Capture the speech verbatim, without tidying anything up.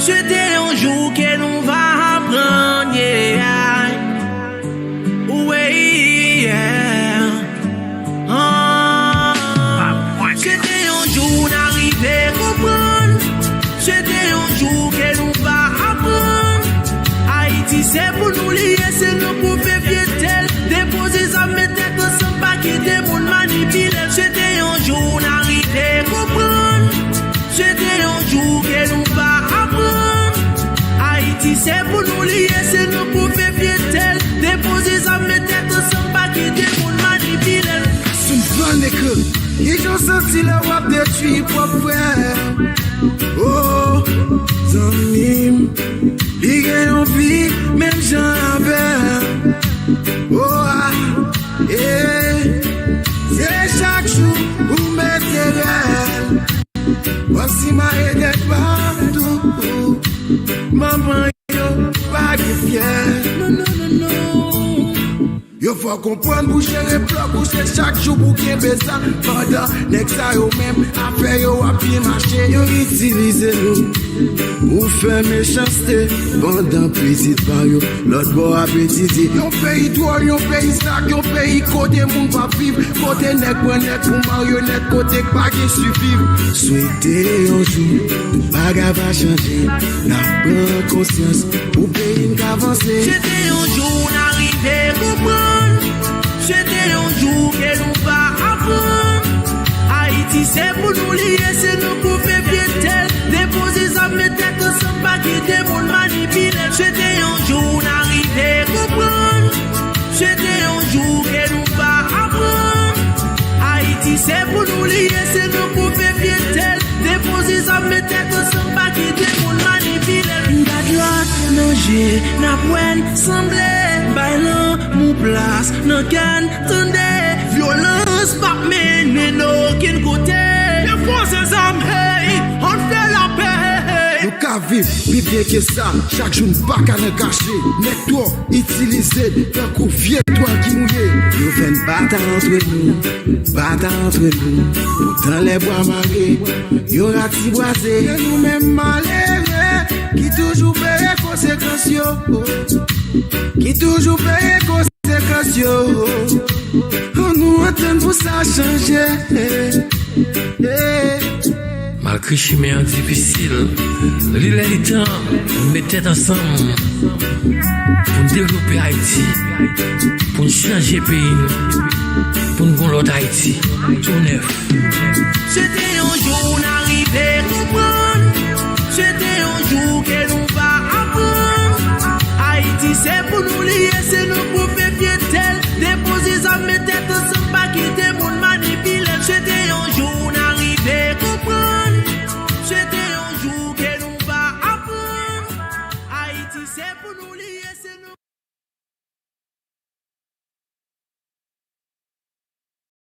Swete yon jou ke nou va aprann, yeah. Wi, yeah. Ah. Swete yon jou n a rive konprann. Swete yon jou ke nou va aprann. Ayiti se pou nou li ye, se nou pou fè fyète l. Depoze zam, met tèt ansanm, pa kite moun manipile l. Swete yon jou n a rive konprann. Swete yon jou ke nou va aprann. Ayiti se pou nou li ye, se nou pou fè fyète l. Depoze zam, met tèt ansanm, pa kite moun manipile l. Sou van nekre. Kijan w santi lè w ap detwi pwòp frè w? Oh, zanmi m, li gen yon vi menm jan avè m. Oh, ah, eh, se chak jou ou mete rèl. W ap simaye tèt patou. Manman yo pa gen fyèl. Non, non, non, non. Yo fè w konprann pou jere blòk ou se chak jou pou kenbe sa. Pandan nèg sa yo menm afè yo ap byen mache, yo itilize nou pou fè mechanste. Pandan pitit pa yo lòt bò ap etidye. Yon peyi dwòl, yon peyi sak, yon peyi kote moun p ap viv, kote nèg pran nèg pou maryonèt, kote k pa gen siviv. Swete yon jou bagay va chanje, n ap pran konsyans pou peyi n ka vanse. Swete yon jou n a rive konprann. Swete yon jou ke nou va aprann. Ayiti se pou nou li ye, se nou pou fè fyète l. Depoze zam, met tèt ansanm, pa kite moun manipile l. Swete yon jou n a rive konprann. Swete yon jou ke nou va aprann. Ayiti se pou nou li ye, se nou pou fè fyète l. Depoze zam, met tèt ansanm, pa kite moun manipile n. Gad lòt nan je n, ap wè n sanble. Bay lanmou plas nan kè n, tande. Vyolans p ap mennen n okenn kote. Depoze zam, hey, ann fè lapè. Nou ka viv pi byen ke sa, chak jou n pa ka nan kache. Nèg twò itilize n tankou vye twal ki mouye. Yo fè n batay antre nou, batay antre nou. Poutan lè bwa mare, yo ratibwaze. E nou menm malere ki toujou peye konsekans yo, ki toujou peye konsekans yo. Ann nou antann pou sa chanje. Malgre chimen an difisil, li lè li tan pou n met tèt ansanm, pou n devlope Ayiti, pou n chanje peyi n, pou n gon lòt Ayiti tou nèf. Swete yon jou n a rive konprann. Swete yon jou ke nou va aprann. Ayiti se pou nou.